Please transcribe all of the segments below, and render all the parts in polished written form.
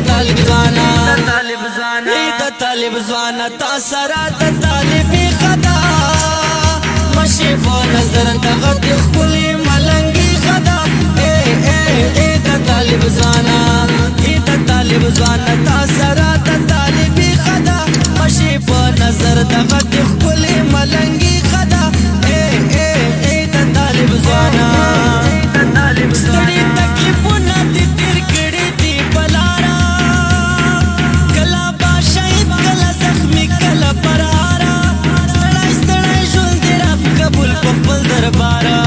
طالب ځوانا، اے د طالب ځوانا، تا سره د طالبي خدا. مشي په نظر دغه د خپل ملنګي خدا. اے اے اے د طالب ځوانا، اے د طالب ځوانا، تا سره د طالبي خدا. مشي په نظر دغه د خپل ملنګي خدا. اے اے اے د طالب ځوانا، ستړي تکلیفونه دې تیر کړي دي بلارا، کله با شهید، کله زخمی، کله پرارا. ستړی ستړی ژوند دې رب قبول په خپل دربارا،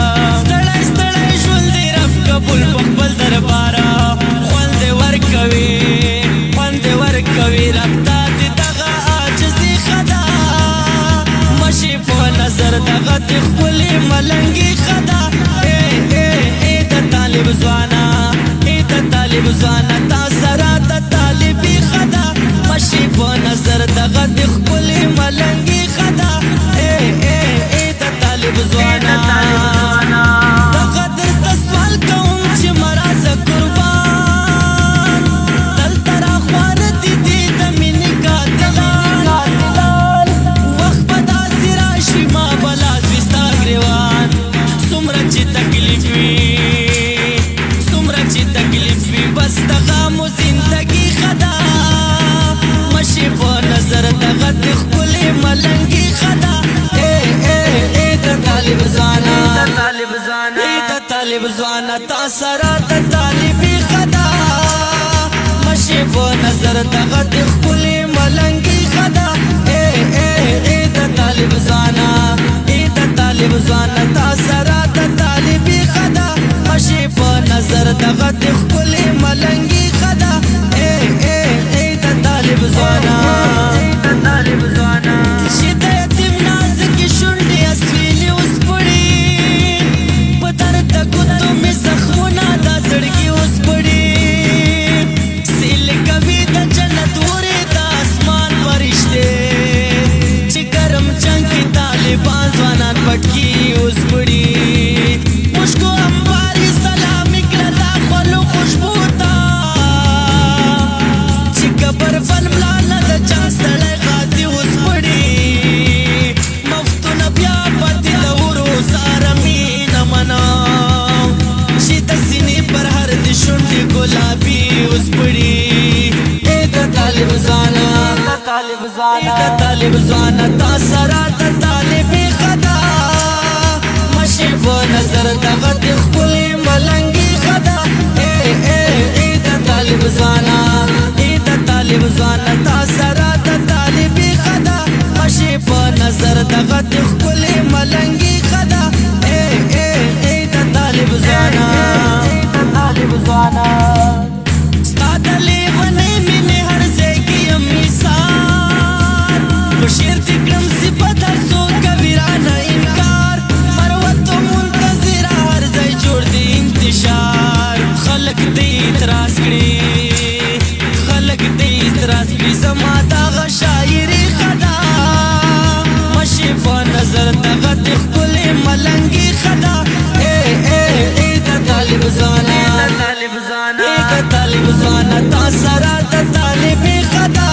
ستړی ستړی ژوند دې رب قبول په خپل دربارا. خوند ورکوي، خوند ورکوي رب تا دې دغه عاجزي خدا. مشي په نظر دغه د خپل ملنګي خدا. اے اے اے د طالب ځوانا، اے د طالب ځوانا، تا سره د طالبي خدا. مشي په نظر دغه د خپل ملنګي خدا. اے اے اے د طالب ځوانا، دغه درته سوال کوم چې مرازه قربان، دلته را خواره دي دي د مینې قاتلان. وخت به داسې راشي ما به لاس وي ستا ګریوان. څومره چې تکلیف وي، څومره چې تکلیف وي، بس دغه مو زندګي خدا. مشي په نظر دغه د خپل ملنګي خدا. اے اے اے د طالب ځوانا، اے د طالب ځوانا، تا سره د طالبي خدا. مشي په نظر دغه د خپل ملنګي خدا. اے اے اے د طالب ځوانا، اے د طالب ځوانا، تا سره د طالبي خدا. مشي په نظر دغه د خپل ملنګي خدا. اے اے اے د طالب ځوانا، چې د یتیم نازکې شونډې اسویلې اوس پړي، په درد ګوتو مې زخمونه دا زړګي اوس پړي. سیل کوي د جنت ورې د اسمان فرشتې، چې ګرم جنگ کې طالبان ځوانان پټکي اوس پړي. مشکو امباري سلامي کړه دا خپلو خوشبو ته، چې قبر فل ملا نه د جنگ ستړی غازي اوس پړي. مفتونه بیا پاتې د ورو ساره مینه منا، چې د سینې پر هر د شونډې ګلابي اوس پړي. اے د طالب ځوانا، اے د طالب ځوانا، تا سره د طالبي خدا. مشي په نظر دغه د خپل ملنګي خدا. اے اے اے د طالب ځوانا، اے د طالب ځوانا، تا سره د طالبي خدا. مشي په نظر دغه د خپل ملنګي خدا. اے اے اے د طالب ځوانا، ستا د لیونۍ مینې هر ځای کې یم ایثار، په شعر دې کړم صفت هر څوک کوي رانه انکار. مروتو منتظره هر ځای جوړ دی انتشار، خلک دې اعتراض کړي، خلک دې اعتراض کړي زما دغه شاعري خدا. مشي په نظر دغه د خپل ملنګي خدا. اے اے اے د طالب ځوانا، اے د طالب ځوانا، تا سره د طالبي خدا.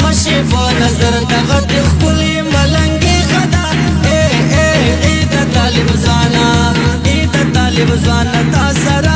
مشي په نظر دغه د خپل ملنګي خدا. اے اے اے د طالب ځوانا، اے د طالب ځوانا، تا سره